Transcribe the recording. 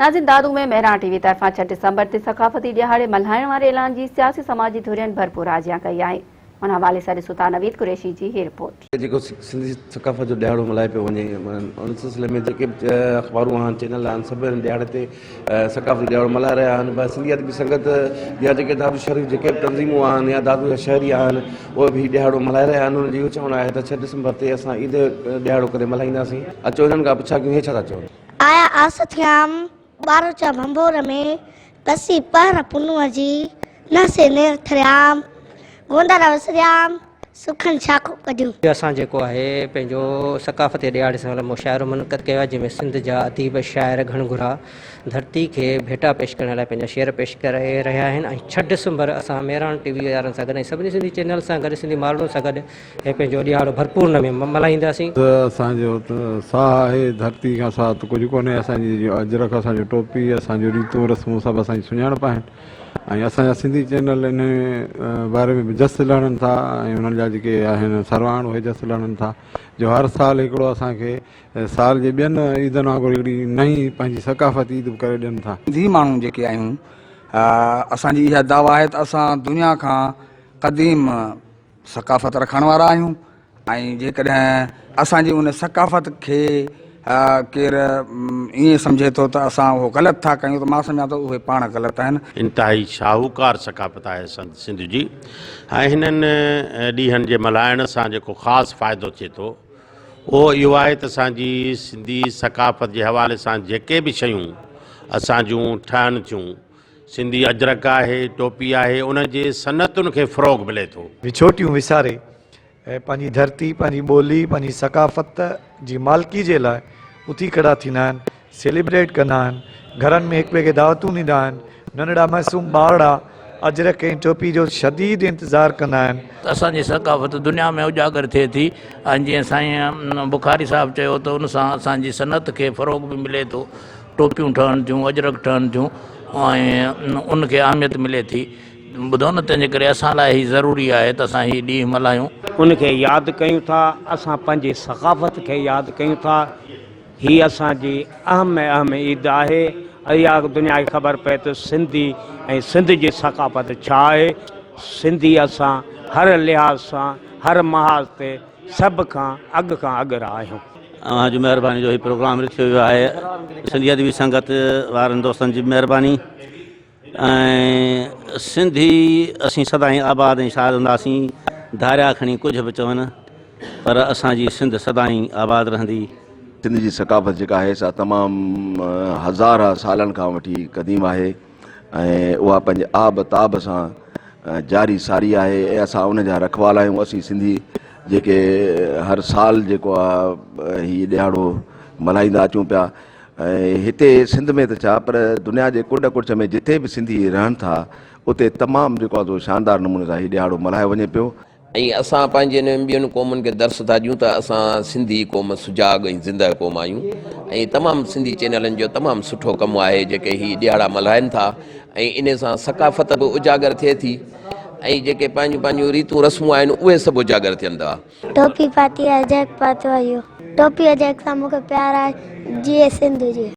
ناظرين دادو ۾ مهراڻ ٽي وي طرفان ڇهه ڊسمبر تي ثقافتي ڏهاڙي ملهائڻ واري اعلان جي سياسي سماجي ڌرين ڀرپور آجيان ڪئي آهي ان حوالي سان ڏسو ٿا نويد قريشي جي هي رپورٽ. جيڪو سنڌي ثقافت جو ڏهاڙو ملهايو پيو وڃي ان سلسلي ۾ جيڪي به اخبارون آهن چينل آهن سڀ ان ڏهاڙي تي ثقافتي ڏهاڙو ملهائي رهيا آهن پر سنڌي ادبي سنگت يا جيڪي دادو شهر جون جيڪي به تنظيمون آهن يا دادو جا شهري آهن اهي به هي ڏهاڙو ملهائي رهيا آهن انهن جو اهو چوڻ آهي ته ڇهه ڊسمبر تي اسان عيد ڏهاڙو ڪري ملهائينداسين اچو انهن کان پڇا ڪيون هي ڇا ٿا چون. آيا آس ٿيام، ٻاروچا ڀنڀور ۾، پسي پهر پنهونء جي، نه سي نير ٿريام، گوندر وسريام، سکن شاخون ڪڍيون. اسان جيڪو آهي پنهنجو ثقافتي ڏهاڙي سان گڏ مشاعرو منعقد ڪيو آهي جنهن ۾ سنڌ جا اديب شاعر گهڻگهرا ڌرتي کي ڀيٽا پيش ڪرڻ لاء پنهنجا شعر پيش ڪري رهيا آهن ۽ ڇهه ڊسمبر اسان مهراڻ ٽي وي وارن سان گڏ ۽ سڀني سنڌي چينل سان گڏ سنڌي ماڻهن سان گڏ ۽ پنهنجو ڏهاڙو ڀرپور نموني ملهائينداسين. ته اسان جو ته ساهه آهي، ڌرتي کان سواء ته ڪجهه ڪونهي، اسان جي اجرڪ، اسان جو ٽوپي، اسان جون ريتون رسمون سڀ اسان جي سڃاڻپ آهن ۽ اسان جا سنڌي چينل ان باري ۾ به جس لهڻن ٿا ۽ انهن جا جيڪي آهن سرواڻ اهي جس لهڻن ٿا جو هر سال هڪڙو اسان کي سال جي ٻين عيدن وانگر هڪڙي نئين پنهنجي ثقافتي عيد به ڪري ڏين ٿا. سنڌي ماڻهو جيڪي آهيون اسان جي اها دعويٰ آهي ته اسان دنيا کان قديم ثقافت رکڻ وارا آهيون ۽ جيڪڏهن اسان جي ان ثقافت کي ڪير ائين سمجهي ٿو ته اسان اهو غلط ٿا ڪيون ته مان سمجهان ٿو اهي پاڻ غلط آهن. انتهائي شاهوڪار ثقافت آهي سنڌ جي ۽ هنن ڏينهن جي ملهائڻ سان جيڪو خاص فائدو ٿئي ٿو اهو اهو آهي ته اسان جي سنڌي ثقافت جي حوالي سان جيڪي به شيون اسان جون ٺهن ٿيون سنڌي اجرڪ آهي، ٽوپي آهي، ان جي صنعتن کي فروغ ملي ٿو. وڇوٽيون وساري ۽ پنهنجي ڌرتي، پنهنجي ٻولي، پنهنجي ثقافت جي مالڪي جي لاء اٿي کڙا ٿيندا آهن، سيليبريٽ ڪندا آهن، گهرن ۾ هڪ ٻئي کي دعوتون ڏيندا آهن، ننڍڙا معصوم ٻارڙا اجرڪ ۽ ٽوپي جو شديد انتظار ڪندا آهن. اسان جي ثقافت دنيا ۾ اجاگر ٿئي ٿي ۽ جيئن سائين بخاري صاحب چيو ته ان سان اسان جي صنعت کي فروغ به ملي ٿو. ٽوپيون ٺهن ٿيون، اجرڪ ٺهن ٿيون ۽ ان کي اهميت ملي ٿي. ٻڌو نه تنهنجي ڪري اسان لاء هي ضروري آهي ته اسان هي ڏينهن ملهايون. ان کي ياد ڪيون ٿا، اسان پنهنجي ثقافت کي ياد ڪيون ٿا، هي اسان جي اهم ۾ اهم عيد آهي، اها دنيا کي خبر پئي ته سنڌي ۽ سنڌ جي ثقافت ڇا آهي، سنڌي اسان هر لحاظ سان هر محاذ تي سڀ کان اڳ کان اڳرا آهيون. اوهان جون مهرباني جو هي پروگرام رٿيو ويو آهي سنڌي ادبي سنگت وارن دوستن جي به مهرباني ۽ سنڌي اسين سدائين آباد ۽ شاد هونداسين ڌاريا کڻي ڪجهه به چون پر اسان جي سنڌ سدائين آباد رهندي. سنڌ جي ثقافت جيڪا آهي سا تمام هزارها سالن کان وٺي قديم آهي ۽ اها پنهنجي آب تاب سان جاري ساري آهي ۽ اسان ان جا رکوال آهيون اسين سنڌي جيڪي هر سال جيڪو آهي هي ڏهاڙو ملهائيندا اچون پيا ۽ هتي سنڌ ۾ ته ڇا پر دنيا جي ڪنڊ ڪڙڇ ۾ جتي به سنڌي رهن ٿا اتي تمام جيڪو آهي سو شاندار نموني سان هي ڏهاڙو ملهايو وڃي پيو. ۽ اسان پنهنجين ٻين قومن کي درس ٿا ڏيون ته اسان سنڌي قوم سجاڳ ۽ زنده قوم آهيون ۽ تمام سنڌي چينلن جو تمام سٺو ڪم آهي جيڪي هي ڏهاڙا ملهائن ٿا ۽ انهي سان ثقافت به اجاگر ٿئي ٿي ۽ جيڪي پنهنجون پنهنجون ريتون رسمون آهن اهي سڀ اجاگر ٿين ٿا. ٽوپي پاتي آهي اجرڪ پاتو آهي اهو ٽوپي اجرڪ سان مونکي پيار آهي جيئي سنڌ جيئي.